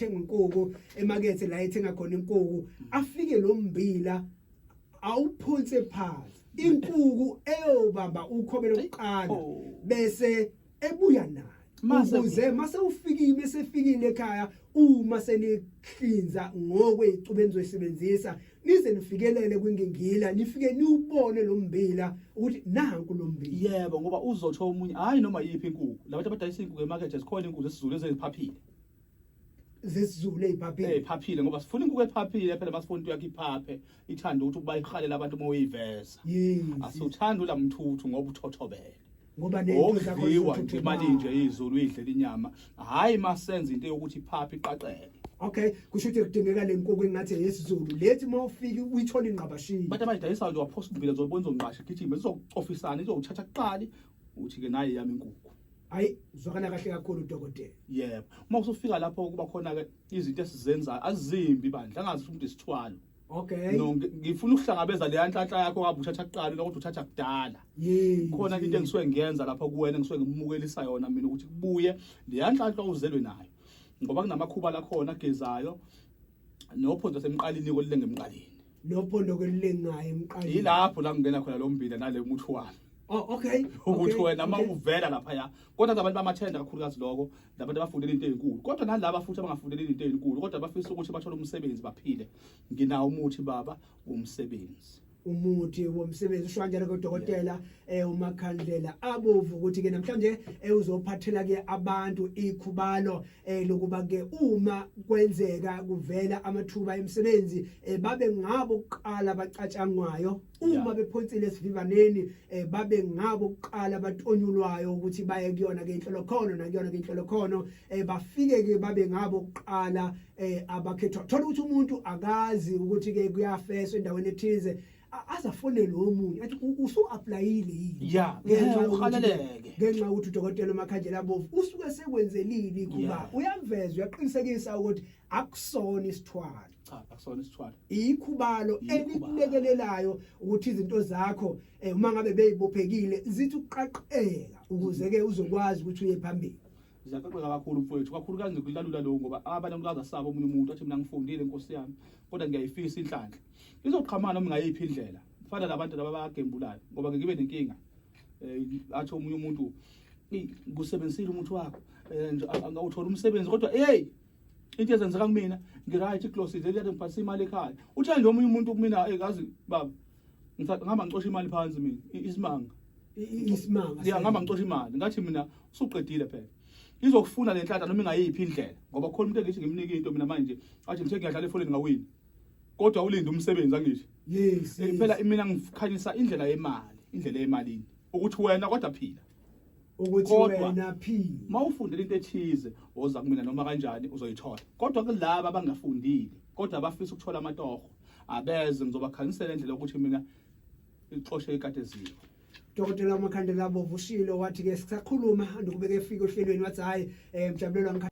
Thenga inkukhu emakethe la ethenga khona inkukhu, afike lo mbila awuphonse phansi inkuku eyobamba ukhobe lokuqala, bese ebuya nayo ukuze mase ufikile, bese efikile ekhaya, uma senihlinza ngokweyicube enizoyisebenzisa, nize nifikelele kwingingila, nifike niwubone lo mbila ukuthi nanku lo mbila. Yebo, ngoba uzotho omunye, hayi noma yiphi inkukhu, labantu abadayisa inkukhu emakethe, zikhona inkukhu zesiZulu eziphaphile. Zesizulu eziphaphile. Ephaphile, ngoba sifuna inkukhu ephaphile phela. Masifuna into yakho iphaphe, ithanda ukuthi ukuba ihalela abantu uma uyiveza. Asiwuthanda ulamthuthu ngoba uthothobele. Ngoba nento zakho okudliwa nje imali nje izulu uyidlela inyama, hayi, masenza into yokuthi iphaphe, iqaqeke. Okay, kusho ukuthi kudingeka le nkukhu engathi yesiZulu lethi uma ufika uyithola ingqabashini. Bathi abayidayisayo nje, waphosa umbila, zobona izonqasha, igijime, izocofisana, izowuthatha kuqali, uthi ke nayi yami inkukhu. Hayi, zwakala kahle kakhulu, dokotela. Yebo, uma usufika lapho kuba khona ke izinto esizenzayo, azimbi bandla, angazi ukuthi isithwalo. No, ngifuna ukuhlangabeza leya nhlanhla yakho ngabe uthatha kuqala kodwa uthatha kudala. Khona into engisuke ngiyenza lapha kuwena, engisuke ngimukelisa yona mina ukuthi kubuye leya nhlanhla uzelwe nayo, ngoba kunamakhuba lakhona agezayo nophondo semqalini kolilenga emqalini. Nophondo kolilengayo emqalini. Yilapho la ngingena khona lo mbila nale muthi wami. Oh, okay. Ukuthi wena uma uvela laphaya, kodwa abantu bamathenda kakhulukazi lokho, labantu abafundela into ezinkulu, kodwa nalaba futhi abangafundeli into ezinkulu kodwa bafisa ukuthi bathole umsebenzi baphile, nginawo umuthi baba womsebenzi. Umuthi womsebenzi, usho kanjalo ke udokotela uMakhandlela Abovu, ukuthi ke namhlanje uzophathela ke abantu ikhubalo lokuba ke uma kwenzeka kuvela amathuba emisebenzi, babe ngabo kuqala abacatshangwayo uma bephonsile esivivaneni, babe ngabo kuqala batonyulwayo ukuthi baye kuyona ke inhlolokhono, nakuyona ke inhlolokhono bafike ke babe ngabo kuqala abakhethwa. Thola ukuthi umuntu akazi ukuthi ke kuyafeswa endaweni ethize, azafonele omunye athi usu applyile yini? Ngenxa yokuthi uhaleleke. Ngenxa yokuthi udokotela uMakhandlela Abovu usuke sekwenzelile kuba uyamveza, uyaqinisekisa ukuthi akusona isithwalo. Cha, akusona isithwalo. Ikhubalo Ikhubalo. elikulekelelayo ukuthi izinto zakho, uma ngabe beyibophekile, zithi uqaqeka ukuze ke uzokwazi ukuthi uye phambili. Ziyaqaqeka kakhulu mfowethu, kakhulukazi kulalula lokho, ngoba abantu kaze asaba omunye umuntu athi mina ngifundile nkosi yami, kodwa ngiyayifisa inhlanhla izoqhamana noma ngayiphi indlela, fana labantu laba abagembulayo, ngoba ngibe nenkinga, athi omunye umuntu, "Eyi, ngiwusebenzisile umuthi wakho, nje angawuthola umsebenzi, kodwa hey, into ezenzeka kumina, ngi-right close leli kade ngiphathisa imali ekhaya." Uthe nje omunye umuntu kumina, "Hey, kazi baba, ngihamba ngicosha imali phansi mina, isimanga." Isimanga. Ya, ngihamba ngicosha imali. Ngathi mina usuqedile phela, izokufuna le nhlanhla noma ingayiphi indlela, ngoba khona umuntu engithi ngimnike into mina manje, athi ngithe ngiyadlala efonini ngawini, kodwa ulinde umsebenzi, angisho? Yes. Phela mina ngikhanyisa indlela yemali, indlela yemalini, ukuthi wena kodwa phila. Ukuthi wena phila. Mawufundela into ethize, woza kumina, noma kanjani uzoyithola. Kodwa kulaba abangafundile kodwa abafisa ukuthola amatoho, abeze, ngizobakhanyisela indlela yokuthi mina ixoshe ikade eziko. Dokotela uMakhandlela Abovu ushilo wathi ke sisakhuluma nokubeke efika ohlelweni, wathi hayi, mjabulelwa.